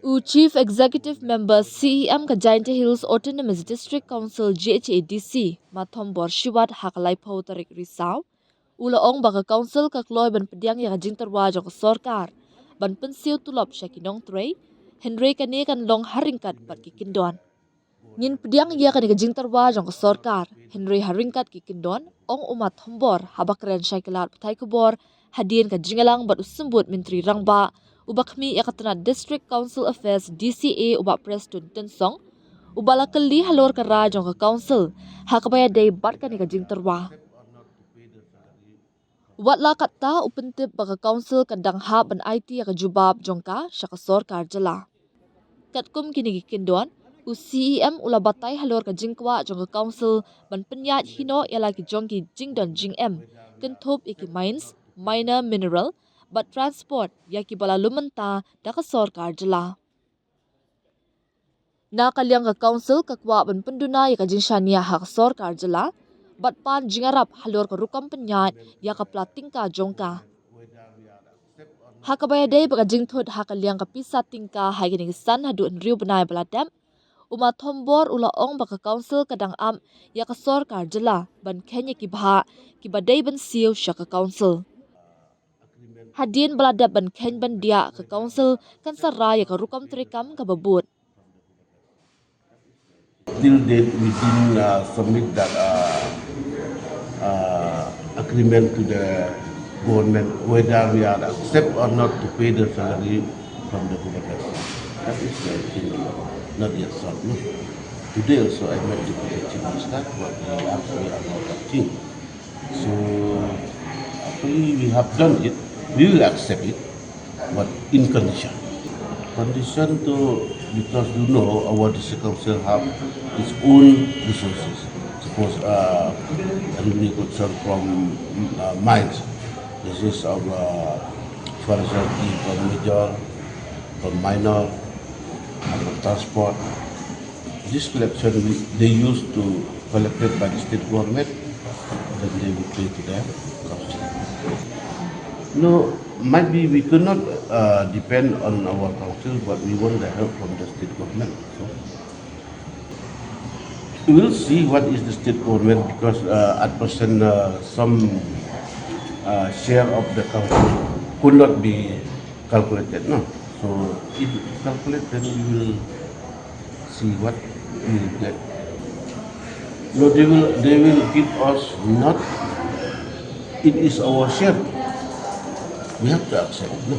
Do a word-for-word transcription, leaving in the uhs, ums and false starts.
U Chief Executive Member C E M ka Jaintia Hills Autonomous District Council J H A D C, Ma Thombor Shiwat ha ka laiphew tarik Risaw, u la ong ba ka council ka kloi ban pdiang ïa ka jingtyrwa jong ka sorkar ban pynsiew tulop sha ki nongtrei, hynrei kane kan long ha ryngkat bad ki kyndon. Ngin pdiang ïa kane ka jingtyrwa jong ka sorkar, hynrei ha ryngkat ki kyndon, ong u Ma Thombor haba kren sha ki lad pathai khubor hadien ka jingïalang bad u Symbud Myntri Rangbah, uba khmih ïa ka tnat District Council Affairs D C A u Bah Prestone Tynsong, uba la kylli halor ka rai jong ka council ha kaba ïadei bad kane ka jingtyrwa. Wat la katta, u pyntip ba ka council kan dang hap ban aiti ïa ka jubab jong ka sha ka sorkar jylla. Katkum kine ki kyndon, u C E M u la batai halor ka jingkwah jong ka council ban pynïaid hi noh ïa la ki jong ki jingdon jingem, kynthup ïa ki mines, minor mineral bad transport ïa kiba la lum mynta da ka sorkar jylla. Na ka liang ka council ka kwah ban pynduna ïa ka jingshaniah ha ka sorkar jylla bad pan jingïarap halor ka rukom pynïaid ïa ka pla tyngka jong ka. Ha kaba ïadei bad ka jingthut ha ka liang ka pisa tyngka ha kine ki san haduh hynriew bnai ba la dep, u Ma Thombor u la ong ba ka council ka dang ap ïa ka sorkar jylla ban kheiñ ïa ki bhah kiba dei ban siew sha ka council. Hadien ba la dep ban kheiñ ban diah, ka council kan sa rai ïa ka rukom treikam kaba bud. Till date, we didn't uh, submit that uh, uh, agreement to the government whether we are accept or not to pay the salary from the government. That is the thing, not yet solved. No? Today also I met the chief minister, but he asked me about that thing. So actually we have done it. We will accept it, but in condition. Condition to, because you know our district council have its own resources. Suppose uh, revenue could serve from uh, mines, this is our uh, forestry from major, from minor, and from transport. This collection we, they used to collected by the state government, then they will pay to them. No, might be we could not uh, depend on our council, but we want the help from the state government. So we will see what is the state government because uh, at present uh, some uh, share of the council could not be calculated. No, so if calculated, we will see what we will get. No, they will they will give us not. It is our share. We have to accept. No.